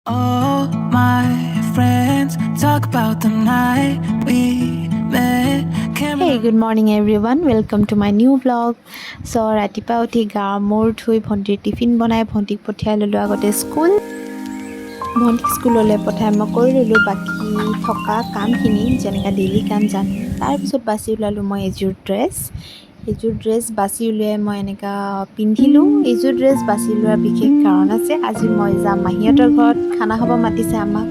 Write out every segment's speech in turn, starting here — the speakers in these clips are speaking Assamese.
All my friends talk about the night we met. Can't Hey, good morning everyone, welcome to my new vlog. So ৰাতিপুৱা উঠি গা মূৰ ধুই ভণ্টিৰ টিফিন বনাই ভণ্টিক পঠিয়াই ল'লোঁ আগতে স্কুল। ভণ্টিক স্কুললৈ পঠাই মই কৰি ল'লোঁ বাকী থকা কামখিনি, যেনেকৈ ডেইলি কাম জানো। তাৰপিছত বাছি ওলালোঁ মই এযোৰ ড্ৰেছ। এইযোৰ ড্ৰেছ বাছি উলিয়াই মই এনেকুৱা পিন্ধিলোঁ। এইযোৰ ড্ৰেছ বাছি লোৱাৰ বিশেষ কাৰণ আছে। আজি মই যাম মাহীহঁতৰ ঘৰত, খানা খাব মাতিছে আমাক।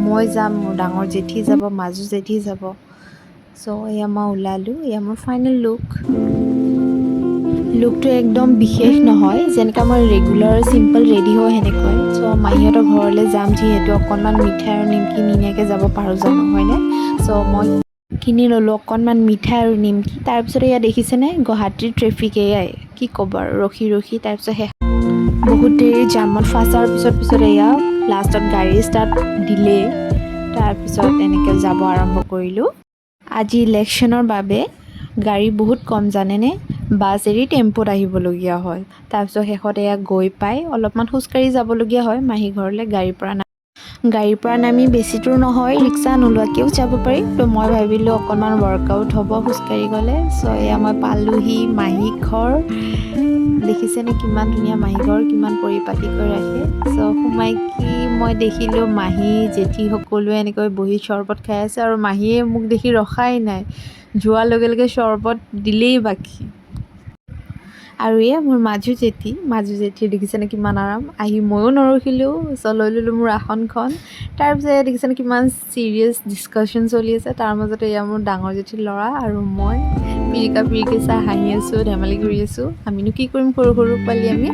মই যাম, মোৰ ডাঙৰ জেঠী যাব, মাজু জেঠী যাব। চ' এয়া মই ওলালোঁ, এয়া মোৰ ফাইনেল লুক। লুকটো একদম বিশেষ নহয়, যেনেকুৱা মই ৰেগুলাৰ চিম্পল ৰেডি হওঁ সেনেকুৱাই। চ' মাহীহঁতৰ ঘৰলৈ যাম যিহেতু, অকণমান মিঠাই আৰু নিমকি নিনিয়াকৈ যাব পাৰোঁ জানো, হয়নে? চ' মই কিনি ল'লোঁ অকণমান মিঠাই আৰু নিমকি। তাৰপিছত এয়া দেখিছেনে গুৱাহাটীৰ ট্ৰেফিক, এয়াই কি ক'ব আৰু, ৰখি ৰখি তাৰপিছত শেষ বহুত দেৰি জামত ফাঁচাৰ পিছত এয়া লাষ্টত গাড়ী ষ্টাৰ্ট দিলেই। তাৰপিছত এনেকৈ যাব আৰম্ভ কৰিলোঁ। আজি ইলেকশ্যনৰ বাবে গাড়ী বহুত কম, জানেনে? বাছ এৰি টেম্পুত আহিবলগীয়া হ'ল। তাৰপিছত শেষত এয়া গৈ পাই অলপমান খোজকাঢ়ি যাবলগীয়া হয় মাহী ঘৰলৈ। গাড়ীৰ পৰা নামি বেছি দূৰ নহয়, ৰিক্সা নোলোৱাকৈও যাব পাৰি। তো মই ভাবিলোঁ অকণমান ৱৰ্কআউট হ'ব খোজকাঢ়ি গ'লে। চ' এয়া মই পালোহি মাহী ঘৰ। দেখিছেনে কিমান ধুনীয়া মাহী ঘৰ, কিমান পৰিপাটিকৈ ৰাখে। চ' সোমাই কি মই দেখিলোঁ, মাহী জেঠী সকলোৱে এনেকৈ বহি চৰবত খাই আছে আৰু মাহীয়ে মোক দেখি ৰখাই নাই, যোৱাৰ লগে লগে চৰবত দিলেই বাকী। আৰু এয়া মোৰ মাজু জেঠী। মাজু জেঠীৰ দেখিছেনে কিমান আৰাম! আহি ময়ো নৰখিলোঁ, চ' লৈ ল'লোঁ মোৰ আসনখন। তাৰপিছত এয়া দেখিছেনে কিমান চিৰিয়াছ ডিছকাশ্যন চলি আছে। তাৰ মাজতে এয়া মোৰ ডাঙৰ জেঠীৰ ল'ৰা আৰু মই পিৰিকা পিৰিকি চাই হাঁহি আছোঁ, ধেমালি কৰি আছোঁ। আমিনো কি কৰিম, সৰু সৰু পোৱালি আমি।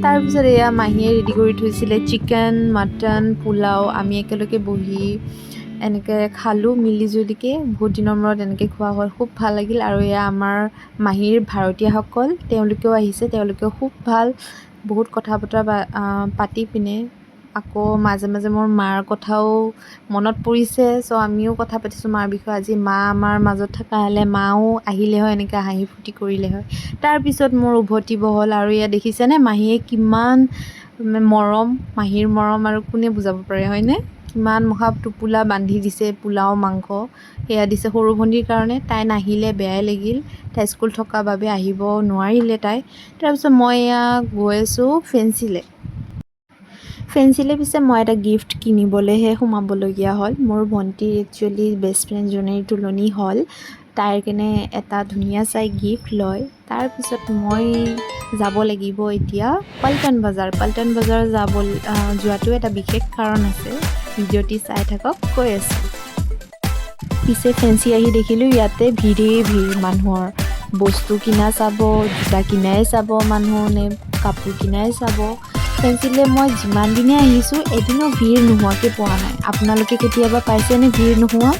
তাৰপিছত এয়া মাহীয়ে ৰেডি কৰি থৈছিলে চিকেন, মাটন, পোলাও। আমি একেলগে বহি এনেকৈ খালোঁ মিলিজুলিকৈ। বহুত দিনৰ মূৰত এনেকৈ খোৱা হ'ল, খুব ভাল লাগিল। আৰু এয়া আমাৰ মাহীৰ ভাড়াতীয়াসকল, তেওঁলোকেও আহিছে। তেওঁলোকেও খুব ভাল, বহুত কথা বতৰা পাতি পিনে আকৌ মাজে মাজে মোৰ মাৰ কথাও মনত পৰিছে। চ' আমিও কথা পাতিছোঁ মাৰ বিষয়ে। আজি মা আমাৰ মাজত থকা হ'লে, মাও আহিলে হয়, এনেকৈ হাঁহি ফূৰ্তি কৰিলে হয়। তাৰপিছত মোৰ উভতিব হ'ল। আৰু এয়া দেখিছেনে মাহীয়ে কিমান মৰম! মাহীৰ মৰম আৰু কোনে বুজাব পাৰে, হয়নে? কিমান মখা টোপোলা বান্ধি দিছে পোলাও, মাংস। সেয়া দিছে সৰু ভণ্টিৰ কাৰণে। তাই নাহিলে, বেয়াই লাগিল। তাই স্কুল থকা বাবে আহিব নোৱাৰিলে তাই। তাৰপিছত মই এয়া গৈ আছোঁ ফেঞ্চিলে। ফেঞ্চিলে পিছে মই এটা গিফ্ট কিনিবলৈহে সোমাবলগীয়া হ'ল। মোৰ ভণ্টিৰ একচুৱেলি বেষ্ট ফ্ৰেণ্ডজনীৰ তোলনি হ'ল, তাইৰ কাৰণে এটা ধুনীয়া চাই গিফ্ট লয়। তাৰপিছত মই যাব লাগিব এতিয়া পল্টন বজাৰ। পল্টন বজাৰ যাব যোৱাটো এটা বিশেষ কাৰণ আছে, ভিডিঅ'টি চাই থাকক, কৈ আছোঁ। পিছে ফেঞ্চি আহি দেখিলোঁ ইয়াতে ভিৰেই ভিৰ মানুহৰ। বস্তু কিনা চাব, জোতা কিনাই চাব মানুহ নে কাপোৰ কিনাই চাব। ফেঞ্চিলে মই যিমান দিনে আহিছোঁ, এদিনো ভিৰ নোহোৱাকৈ পোৱা নাই। আপোনালোকে কেতিয়াবা পাইছেনে ভিৰ নোহোৱা?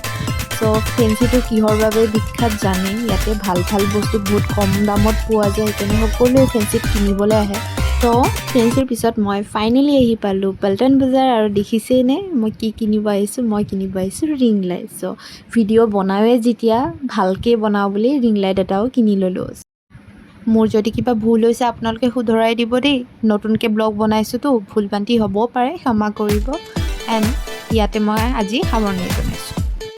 চ' ফেঞ্চিটো কিহৰ বাবে বিখ্যাত জানেই। ইয়াতে ভাল ভাল বস্তু বহুত কম দামত পোৱা যায়, সেইকাৰণে সকলোৱে ফেঞ্চিত কিনিবলৈ আহে। ত' ফেঞ্চিৰ পিছত মই ফাইনেলি আহি পালোঁ পল্টন বজাৰ। আৰু দেখিছেই নে মই কি কিনিব আহিছোঁ? মই কিনিব আহিছোঁ ৰিং লাইট। চ' ভিডিঅ' বনাওঁৱে যেতিয়া, ভালকৈ বনাওঁ বুলি ৰিং লাইট এটাও কিনি ল'লোঁ। মোৰ যদি কিবা ভুল হৈছে, আপোনালোকে শুধৰাই দিব দেই। নতুনকৈ ব্লগ বনাইছোঁতো, ভুল ভ্ৰান্তি হ'বও পাৰে, ক্ষমা কৰিব। এণ্ড ইয়াতে মই আজি সামৰণি জনাইছোঁ।